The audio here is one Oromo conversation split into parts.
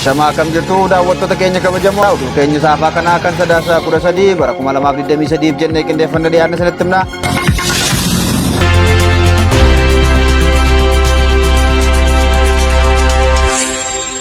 Ashamaa akkam jirtu daawwattoota keenya kabajamoo oduu keenya saafaa kanaa kan sadaasa 13 bara 2023 jennee qindeeffanne dhiyaanne sanitti himna.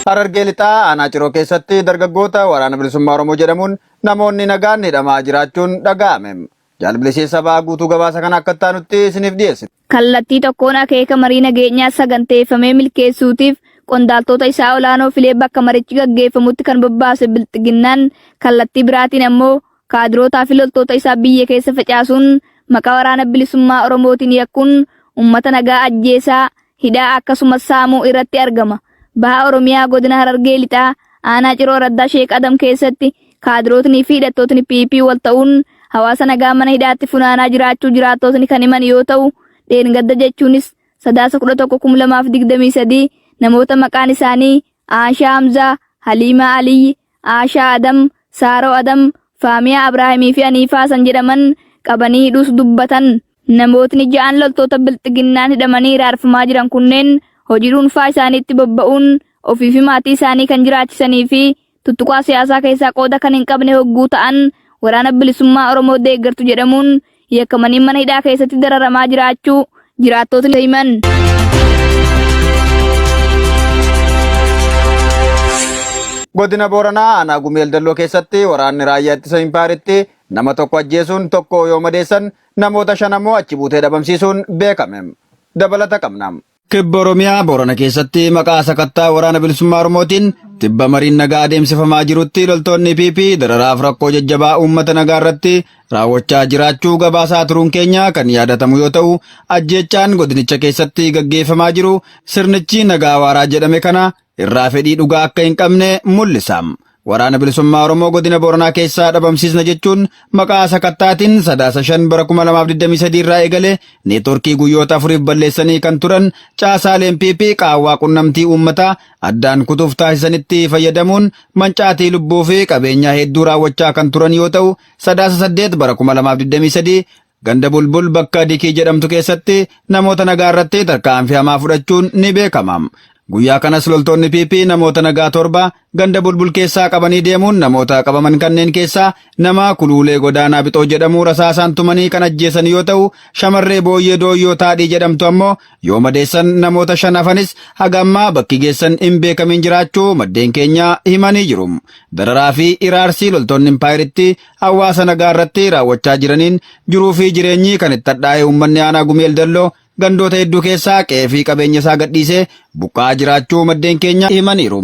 Harargee Lixaa aanaa Ciroo keessatti dargaggoota waraana bilisummaa Oromoo jedhamuun namoonni nagaan hidhamaa jiraachuun dhaga'ame. Jaal Bilisee Sabaa guutuu gabaasa kana akka itti aanutti isiniif dhiyeessina. Kallattii tokkoon akeeka marii nageenyaa saganteeffamee milkeessuutiif qondaaltota isaa olaanoo filee bakka marichi gaggeeffamutti kan bobbaase Bilxiginnaan kallattii biraatiin ammoo kaadirootaa fi loltoota isaa biyya keessa facaasuun maqaa waraana bilisummaa Oromootiin yakkuun uummata nagaa ajjeesaa, hidhaa akkasumas saamuu irratti argama. Baha Oromiyaa godina Harargee Lixaa aanaa Ciroo Araddaa Sheek Adam keessatti kaadirootnii fi hidhattootni PP wal ta'uun hawaasa nagaa mana hidhaatti funaanaa jiraachuu jiraattootni kan himan yoo ta'u, dheengadda jechuunis Sadaasa 11,2023 namoota maqaan isaanii Aashaa Hamzaa, Haliimaa Aliyyi, Aashaa Adam, Saaroo Adam, Faamiyaa Abraahimii fi Aniifaa Hasan jedhaman qabanii hidhuus dubbatan. Namootni ja'an loltoota Bilxiginnaan hidhamanii hiraarfamaa jiran kunneen hojii dhuunfaa isaaniitti bobba'uun ofii fi maatii isaanii kan jiraachisanii fi tuttuqaa siyaasaa keessaa qooda kan hin qabne hogguu ta'an waraana bilisummaa Oromoo deeggartu jedhamuun yakkamanii mana hidhaa keessatti dararamaa jiraachuu jiraattotni himan. Godina Booranaa aanaa Gumeel Dalloo keessatti waraanni raayyaa ittisa impaayeritti nama tokko ajjeesuun tokko yoo madeessan namoota shan ammoo achi buutee dhabamsiisuun beekame. Dabalata qabna. Kibba Oromiyaa Boorana keessatti maqaa sakattaa waraana bilisummaa Oromootiin tibba mariin nagaa adeemsifamaa jirutti loltoonni PP dararaaf rakkoo jajjabaa uummata nagaa irratti raawwachaa jiraachuu gabaasaa turuun keenya kan yaadatamu yoo ta'u ajjeechaan godinicha keessatti gaggeeffamaa jiru sirnichi nagaa waaraa jedhame kana irraa fedhii dhugaa akka hin qabne mul'isa. Waraana Bilisummaa Oromoo godina Booranaa keessaa dhabamsiisna jechuun maqaa sakattaatiin Sadaasa 5 bara 2023 irraa eegalee neetworkii guyyoota afuriif balleessanii kan turan caasaaleen PP qaawwaa qunnamtii uummataa addaan kutuuf taasisanitti fayyadamuun mancaatii lubbuu fi qabeenyaa hedduu raawwachaa kan turan yoo ta'u Sadaasa 8 bara 2023 ganda Bulbul bakka Dikii jedhamtu keessatti namoota nagaa irratti tarkaanfii hamaa fudhachuun ni beekama. Guyyaa kanas loltoonni PP namoota nagaa torba ganda Bulbul keessaa qabanii deemuun namoota qabaman kanneen keessaa nama Kuluulee Godaanaa Bixoo jedhamu rasaasaan tumanii kan ajjeesan yoo ta'u shamarree Booyyee Dooyyoo Taadhii jedhamtu ammoo yoo madeessan namoota shan hafanis haga ammaa bakki geessan hin beekamin jiraachuu maddeen keenya himanii jiru. Dararaa fi iraarsii loltoonni impaayeritti hawaasa nagaa irratti raawwachaa jiraniin jiruu fi jireenyi kan itti hadhaa'e uummanni aanaa Gumeel Dalloo gandoota hedduu keessaa qe'ee fi qabeenya isaa gadhiisee buqqa'aa jiraachuu maddeen keenya himaniiru.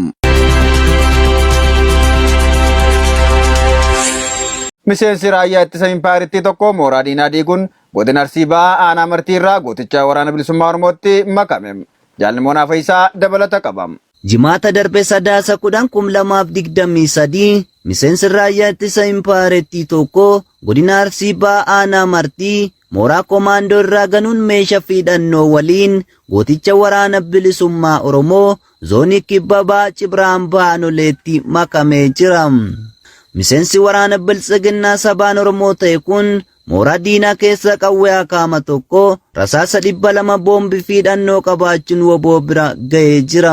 Miseensi raayyaa ittisa impaayerittii tokko mooraa diinaa diiguun godina Arsii Bahaa aanaa Martii irraa gooticha waraana bilisummaa Oromootti makame. Jaalli Moonaa Fayisaa dabalata qaba. Jimaata darbe Sadaasa 10, 2023 miseensi raayyaa ittisa impaayerattii tokko godina Arsii Bahaa aanaa Martii mooraa komaandoo irraa ganuun meesha fi hidhannoo waliin gooticha waraana bilisummaa Oromoo zoonii kibba bahaa Cibraan Baanoleetti makamee jira. Miseensi waraana biltsiginnaa sabaan Oromoo ta'e kun Mooraa diinaa keessaa qawwee akaama tokko, rasaasa 200, boombii fi hidhannoo qabaachuun wbo bira ga'ee jira.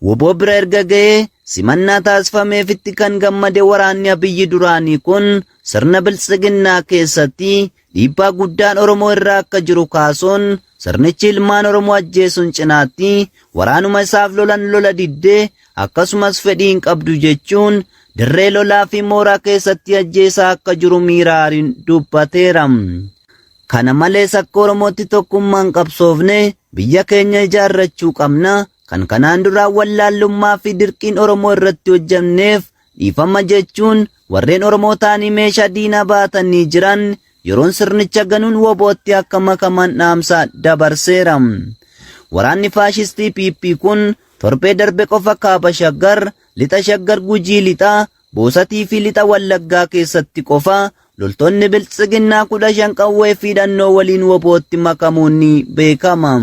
Wbo bira erga ga'ee simannaa taasifameefitti kan gammade waraanni Abiyyi duraanii kun sirna biltsiginnaa keessatti dhiibbaa guddaan Oromoo irra akka jiru kaasuun sirnichi ilmaan Oromoo ajjeesuun cinaatti waraanuma isaaf lolan lola diddee akkasumas fedhii hin qabdu jechuun dirree lolaa fi mooraa keessatti ajjeesaa akka jiru miira aariin dubbateera. Kana malees akka Oromootti tokkummaan qabsoofne biyya keenya ijaarrachuu qabna. Kan kanaan duraa wallaallummaa fi dirqiin Oromoo irratti hojjamneef dhiifama jechuun warreen Oromoo ta'anii meeshaa diinaa baatanii jiran yeroon sirnicha ganuun WBOtti akka makaman dhaamsa dabarseera. Waraanni faashistii PP kun torbee darbe qofa kaaba Shaggar, lixa Shaggar Gujii lixaa, Boosatii fi lixa Wallaggaa keessatti qofa loltoonni biltsiginnaa 15 qawwee fi hidhannoo waliin WBOtti makamuun ni beekama.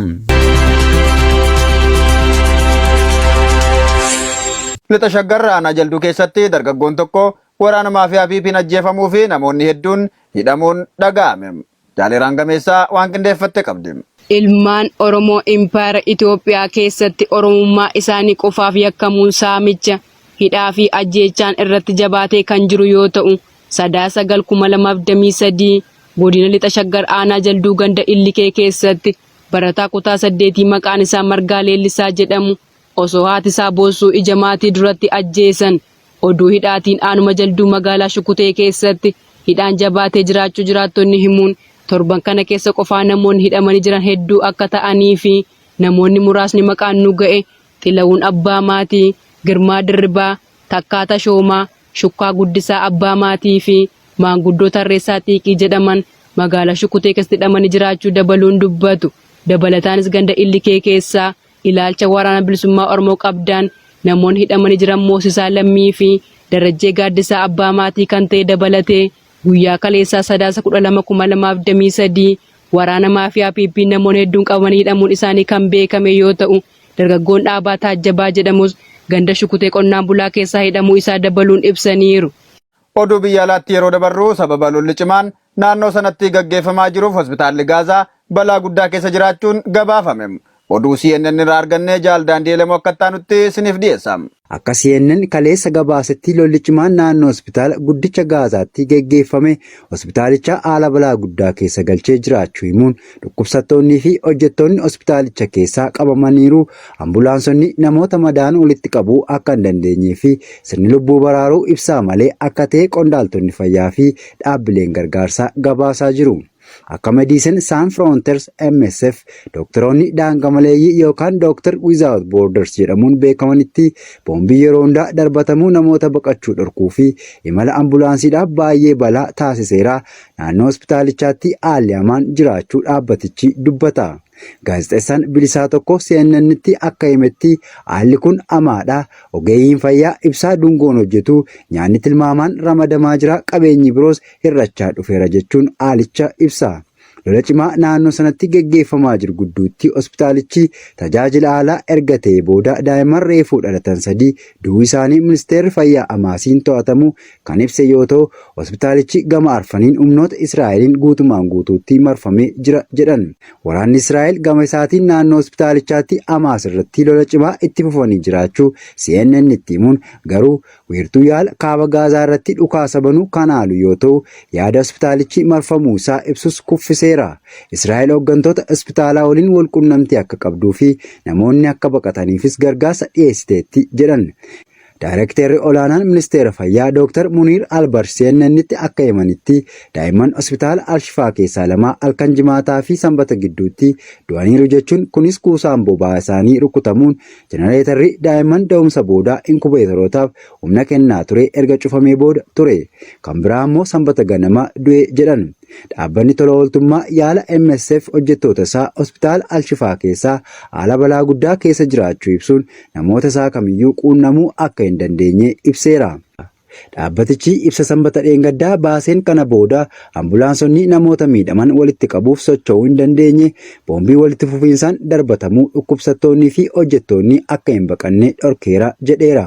Lixa Shaggar aanaa Jalduu keessatti dargaggoon tokko waraana maafiyaa PP'n ajjeefamuu fi namoonni hedduun hidhamuun dhaga'ame. Jaaleeraan Gameessaa waan qindeeffatte qabdi. Ilmaan Oromoo impaayera Itoophiyaa keessatti Oromummaa isaanii qofaaf yakkamuun saamicha, hidhaa fi ajjeechaan irratti jabaatee kan jiru yoo ta'u, Sadaasa 9, 2023 godina Lixa Shaggar aanaa Jalduu ganda Illikee keessatti barataa kutaa saddeetii maqaan isaa Margaa Leellisaa jedhamu osoo haati isaa boossuu ija maatii duratti ajjeesan. Oduu hidhaatiin aanuma Jalduu magaalaa Shukutee keessatti hidhaan jabaatee jiraachuu jiraattonni himuun, torban kana keessa qofaa namoonni hidhamanii jiran hedduu akka ta'anii fi namoonni muraasni maqaan nu ga'e Xilawuun Abbaa Maatii, Girmaa Dirribaa, Takkaa Tashoomaa, Shukkaa Guddisaa Abbaa Maatii fi Maanguddoo Tarreessaa Xiiqii jedhaman magaalaa Shukutee keessatti hidhamanii jiraachuu dabaluun dubbatu. Dabalataanis ganda Illikee keessaa ilaalcha Waraana Bilisummaa Oromoo qabdaan namoonni hidhamanii jiran Moosisaa Lammii fi Darajjee Gaaddisaa abbaa maatii kan ta'e dabalatee guyyaa kaleessaa Sadaasa 12, 2023 waraana maafiyaa PP'n namoonni hedduun qabamanii hidhamuun isaanii kan beekame yoo ta'u, dargaggoon Dhaabaa Taajjabaa jedhamus ganda Shukutee qonnaan bulaa keessaa hidhamuu isaa dabaluun ibsaniiru. Oduu biyya alaatti yeroo dabarru sababa lolli cimaan naannoo sanatti gaggeeffamaa jiruuf hospitaalli Gaazaa balaa guddaa keessa jiraachuun gabaafame. Oduu CNN irraa arganne Jaal Daandii Elemoo akka itti aanutti isiniif dhiyeessa. Akka CNN kaleessa gabaasetti lolli cimaan naannoo hospitaala guddicha Gaazaatti geggeeffame hospitaalicha haala balaa guddaa keessa galchee jiraachuu himuun dhukkubsattoonnii fi hojjettoonni hospitaalicha keessaa qabamaniiru, ambulaansonni namoota madaa'an walitti qabuu akka hin dandeenyee fi sirni lubbuu baraaruu ibsaa malee akka ta'e qondaaltonni fayyaa fi dhaabbileen gargaarsaa gabaasaa jiru. Akka Medicine Sans Frontiers MSF, Dooktaroonni daanga maleeyyii yookaan Doctor Without Borders jedhamuun beekamanitti boombii yeroo hundaa darbatamuu namoota baqachuu dhorkuu fi imala ambulaansiidhaaf baay'ee balaa taasiseera. Naannoo hospitaalichaatti haalli hamaan jiraachuu dhaabbatichi dubbata. Gaazexeessaan bilisaa tokko CNN'tti akka himetti haalli kun hamaadha. Ogeeyyiin fayyaa ibsaa dungoon hojjetu, nyaanni tilmaamaan ramadamaa jira, qabeenyi biroos hir'achaa dhufeera jechuun haalicha ibsa. Lola cimaa naannoo sanatti geggeeffamaa jiru gidduutti hospitaalichi tajaajila alaa erga ta'ee booda daa'imman reefuu dhalatan sadii du'uu isaanii ministeerri fayyaa Hamaasiin to'atamu kan ibse yoo ta'u, hospitaalichi gama arfaniin humnoota Israa'eliin guutumaan guutuutti marfamee jira jedhan. Waraanni Israa'el gama isaatiin naannoo hospitaalichaatti Hamaas irratti lola cimaa itti fufanii jiraachuu CNN itti himuun garuu Wiirtuu yaala kaaba Gaazaa irratti dhukaasa banuu kan haalu yoo ta'u, yaada hospitaalichi marfamuu isaa ibsus kuffiseera. Israa'el hooggantoota hospitaalaa waliin walqunnamtii akka qabduu fi namoonni akka baqataniifis gargaarsa dhiyeessiteetti jedhan. Daayirekteerri olaanaan Ministeera Fayyaa Dooktar Muniir Albar CNN'tti akka himanitti daa'imman hospitaala Alshifaa keessaa lama halkan Jimaataa fi Sanbata gidduutti du'aniiru jechuun kunis kuusaan boba'aa isaanii rukutamuun Jenereetarri daa'imman da'umsa boodaa inkubeetarootaaf humna kennaa ture erga cufamee booda ture. Kan biraa ammoo Sanbata ganama du'e jedhan. Dhaabbanni tola ooltummaa yaala MSF hojjettoota isaa hospitaala Al-Shifaa keessaa haala balaa guddaa keessa jiraachuu ibsuun namoota isaa kamiyyuu quunnamuu akka hin dandeenye ibseera. Dhaabbatichi ibsa Sanbata dheengaddaa baaseen kana booda ambulaansonni namoota miidhaman walitti qabuuf socho'uu hin dandeenye, boombii walitti fufiinsaan darbatamuu dhukkubsattoonnii fi hojjettoonni akka hin baqanne dhorkeera jedheera.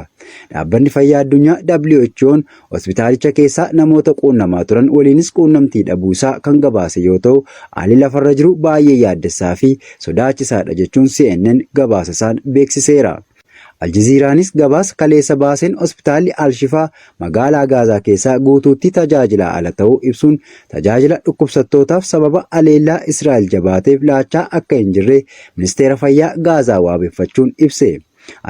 Dhaabbanni Fayyaa Addunyaa WHO'n hospitaalicha keessaa namoota quunnamaa turan waliinis quunnamtii dhabuu isaa kan gabaase yoo ta'u, haalli lafarra jiru baay'ee yaaddessaa fi sodaachisaadha jechuun CNN gabaasa isaan beeksiseera. Aljaziiraanis gabaasa kaleessa baaseen hospitaalli Al-Shifaa magaalaa Gaazaa keessaa guutuutti tajaajilaa ala ta'uu ibsuun tajaajila dhukkubsattootaaf sababa haleellaa Israa'el jabaateef laachaa akka hin jirre ministeera fayyaa Gaazaa waabeffachuun ibse.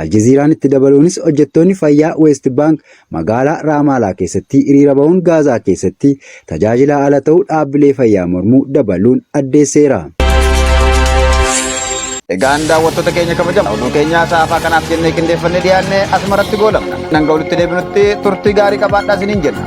Aljaziiraan itti dabaluunis hojjettoonni fayyaa Weest Baank magaalaa Raamaalaa keessatti hiriira bahuun Gaazaa keessatti tajaajila ala ta'uu dhaabbilee fayyaa mormuu dabaluun addeesseera. Egaan daawwattoota keenya kabajamoo oduu keenyaa sa'aafaa kanaaf jennee qindeeffannee dhiyaanne asumarratti goolabna. Hanga walitti deebinutti turtii gaarii qabaadhaa isiniin jenna.